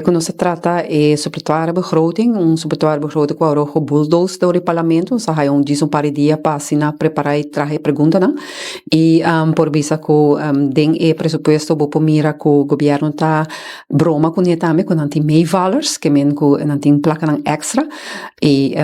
Cu nos a trata e suppletoire begroting, un suppletoire begroting cu awor gebulldozed door e parlamento. Nos a haya un djis un par di dia pa asina prepara y traha e preguntanan. Y por bisa cu den e presupuesto bo por mira cu gobierno ta broma cu ne tambe cu nan tin meevallers, ke men cu nan tin placanan extra. Y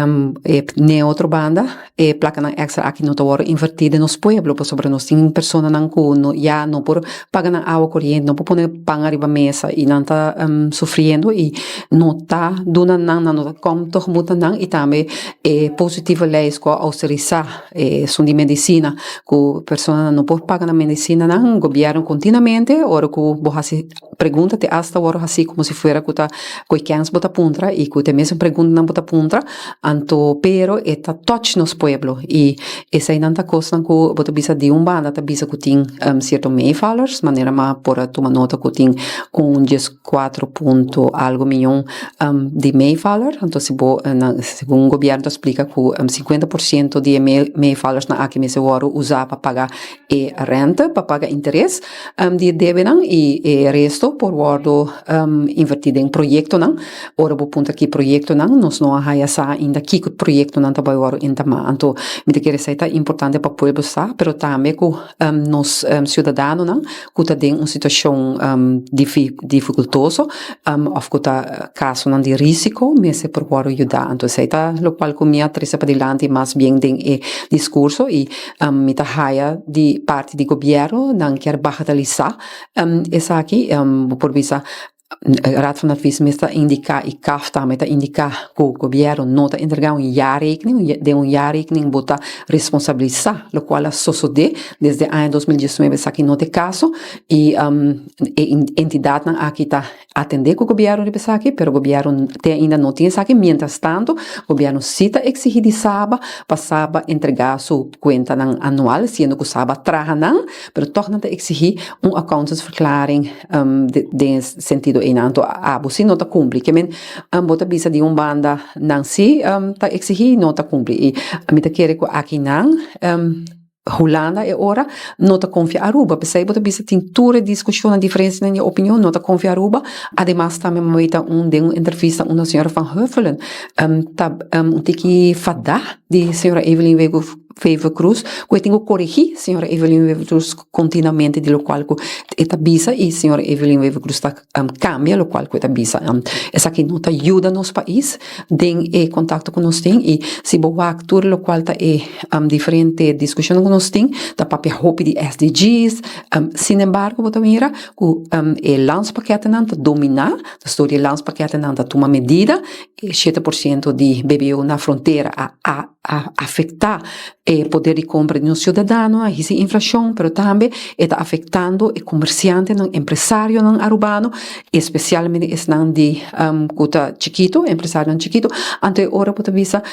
ne otro banda e placanan extra aki no ta wordo inverti den nos pueblo pasobra nos tin personanan cu no ya no por paga nan awa coriente, no por pone pan ariba mesa y nan ta sufriendo y no ta duna nan, nan no ta kom tegemoet na nan. Y tambe e positieve lijst cu a austerisa esun di medicina cu personanan no por paga nan medicinanan. Gobierno continuamente ora cu bo haci pregunta te hasta wòrdu hasí komo si fuera ku ta ku e kèns bo ta puntra i ku ta e mesun preguntanan bo ta puntra, anto pero e ta touch nos pueblo i eseinan ta kosnan ku bo ta bisa di un banda ta bisa ku tin sierto meevallers, manera ma por a tuma nota ku tin un 14 punto algu miyon di meevaller. Anto si bo segun gobièrnu ta splika ku 50% di e meevallersnan aki mester wòrdu usá pa paga e rente, pa paga interes di e debenan, i e resto por wòrdu invertí den proyektonan. Ora bo puntra ki proyektonan, nos no a haya sa ainda kiko proyektonan ta bai wòrdu entamá. Anto mi ta kere esei ta importante pa pueblo sa, pero tambe ku nos siudadanonan ku ta den un situashon difikultoso òf ku ta kasonan di risiko mester por wòrdu yudá. Anto esei ta lokual ku mi a trese padilanti mas bien den e diskurso i mi ta haya di parti di gobierno nan kier bagatelisa esaki. Bo por bisa Raad van Advies mes ta indica y CAF tambe ta indica cu gobierno no ta entrega un jaarrekening. Den un jaarrekening bo ta responsabilisa locual a sosode desde aña 2019. Esaki no ta e caso y e entidadnan aki ta atende cu gobierno riba esaki, pero gobierno te ainda no tin esaki. Mientras tanto, gobierno si ta exigi di Saba pa Saba entrega su cuentanan anual, siendo cu Saba traha nan, pero toch nan ta exigi un accountantsverklaring den e sentido eynan. Anto abo si no ta cumpli. Ke men bo ta bisa di un banda nan si ta exigi, no ta cumpli. Y mi ta kere cu aki nan Hulanda e ora no ta confia Aruba. P'esei bo ta bisa tin tur e discusionnan, diferencianan di opinion, no ta confia Aruba. Ademas tambe mi weta un den un entrevista unda señora Van Huffelen ta un tiki fada di señora Evelyn Wever-Croes cu e tin cu coregi señora Evelyn Wever-Croes continuamente di locual cu e ta bisa y señora Evelyn Wever-Croes ta cambia locual cu e ta bisa. Esaki no ta yuda nos pais den e contacto cu nos tin y si bo wak tur locual ta e diferente discusionnan cu nos tin ta papia hopi di SDG's. Sin embargo, bo ta mira cu e landspakkettennan ta domina, ta storia e landspakkettennan ta tuma medida, e 7% di BBO na frontera a afecta e poder di compra di nos ciudadano, a hisi inflacion, pero tambe e ta afectando e comerciantenan, empresarionan Arubano, especialmente esnan di cu ta chikito, empresarionan chikito. Anto e ora bo ta bisa,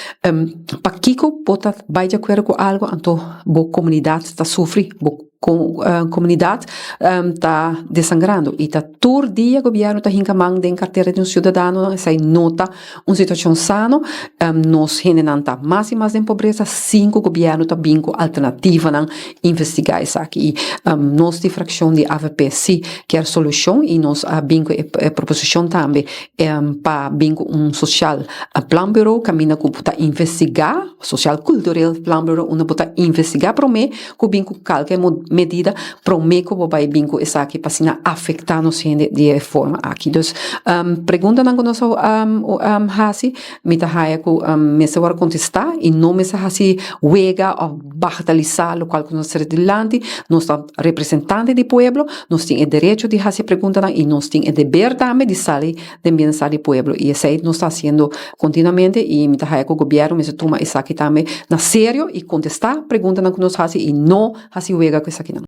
pakico bo ta bay di acuerdo cu algo anto bo comunidad ta sufri, bo comunidad ta desangrando y ta tur dia gobierno ta hinca man den cartera di un ciudadano? Esey no ta un situacion sano. Nos hendenan ta mas y mas den pobreza sin cu gobierno ta bin cu alternativanan investiga esaki. Y nos di fraccion di AVP si kier solucion y nos a bin cu e proposicion tambe pa bin cu un sociaal planbureau caminda cu ta investiga, sociaal cultureel planbureau, unda bo ta investiga prome cu bin cu calke medida, prome cu bo bay bin cu esaki pa asina afecta nos hende di e forma aki. Dus preguntanan cu nos a haci, mi ta haya cu mester worde contesta y no mester haci wega of bagatelisa locual cu nos ta dilanti. Nos ta representante di pueblo, nos tin e derecho di haci preguntanan y nos tin e deber tambe di sali den bienestar di pueblo y esey nos ta haciendo continuamente y mi ta haya cu gobierno mester tuma esaki tambe na serio y contesta preguntanan cu nos haci y no haci wega cu esakinan.